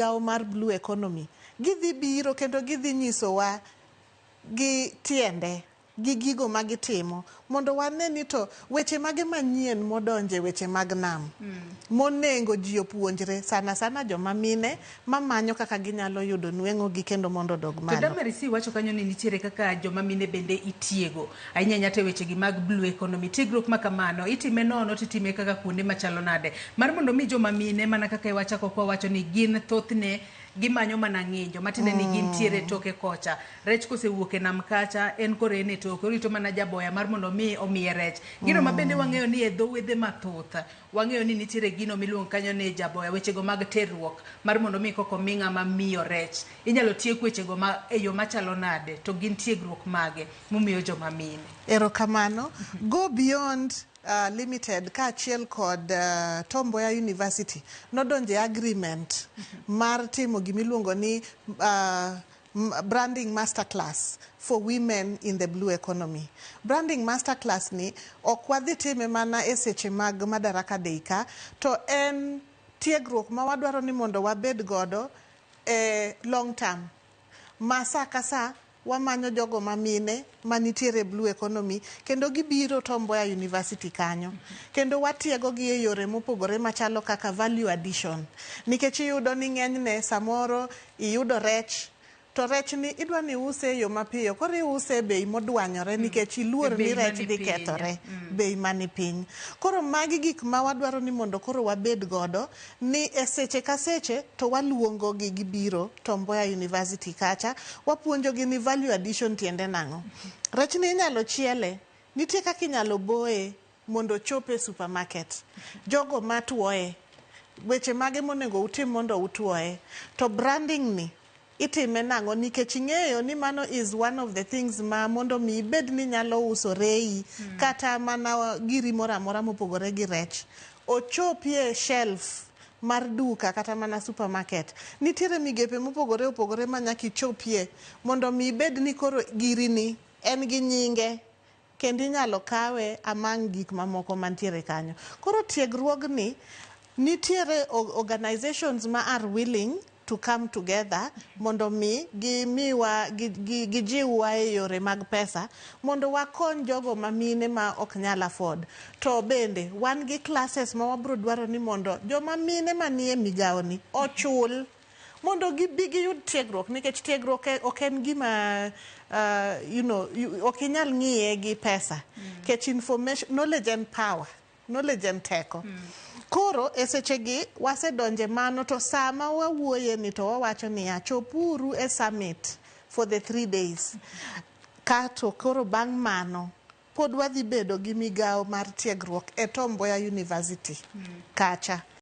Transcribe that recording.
Migawo mar Blue Economy, gidhi biro kendo gidhi nyisowa gi tiende gi gigo ma gitimo mondo wane ni to weche mage manyien modonje weche mag nam monengo ji opuonjre, sana sana joma mine mamanyo kaka ginyalo yudo nweng'o gi kendo mondo odog To malo. Damaris iwacho kanyo ni nitiere kaka joma mine bende itiego ahinya ahinya to e wechegi mag blue economy. Tiegruok ma kamano itime nono to itime kaka kuonde machalo nade? Mar mondo mi joma mine mana kaka iwachako kwa wacho ni gin thothne gimanyo mana ng'injo matiende ni gintiere e toke kocha. Rech kosewuok e nam kacha en koro en e toke orito mana jaboya mar mondo mi omiye rech. Gino ma bende wang'eyo ni e dho wedhe mathoth wang'eyo ni nitiere gino miluongo kanyo ni jaboya wechego mag terruok mar mondo mi koko mi ng'ama miyo rech. Inyalo tiek wechego ma e yo machalo nade to gin tiegruok mage mumiyo joma mine? Erokamano. Go Beyond Limited kaachiel kod Tom Mboya University nodonjo e agreement mar timo gimiluongo ni branding masterclass for women in the blue economy. Branding masterclass ni ok wadhi time mana e seche mag Madaraka Day ka, to en tiegruok ma wadwaro ni mondo wabed godo e long term ma sa ka sa wamanyo jogo ma mine manitiere e blue economy kendo gibiro Tom Mboya University kanyo kendo watiego gi e yore mopogore machalo kaka value addition, nikech iyudo ni ng'enyne samoro iyudo rech to rech ni idwa ni iuse e yo mapiyo, koro iuse e bei modwanyore nikech iluor ni rech dhi kethore, bei mani piny. Koro magi gik ma wadwaro ni mondo koro wabed godo ni e seche ka seche to waluongo gi gibiro Tom Mboya University kacha, wapuonjo gi ni value addition tiende nang'o. Rech ni inyalo chiele, nitie kaka inyalo boye mondo ochop e supermarket. Jogo matuoye, weche mage monego utim mondo utuoye. To branding ni itime nang'o, nikech ing'eyo ni mano is one of the things ma mondo mi ibed ni inyalo uso reyi kata mana giri moro amora mopogore gi rech ochopie shelf mar duka kata mana supermarket. Nitiere migepe mopogore opogore ma nyaka ichopie mondo mi ibed ni koro giri ni en gi nyinge kendo inyalo kawe among gik mamoko mantiere kanyo. Koro tiegruogni nitiere organizations ma are willing to come together mondo mi gimiwa gijiwwa e yore mag pesa mondo wakony jogo ma mine ma ok nyal afford. To bende wan gi classes ma wabro dwaro ni mondo joma mine manie migawo ni ochul mondo gibi giyud tiegruok, nikech tiegruok ok en gima ok inyal ng'iye gi pesa, nikech information, knowledge and power, knowledge en teko. Koro e sechegi wasedonje mano, to sama wawuoye ni to wawacho niya, chopuru e summit for the 3 days kato koro bang' mano pod wadhi bedo gi migawo mar tiegruok e Tom Mboya University kacha.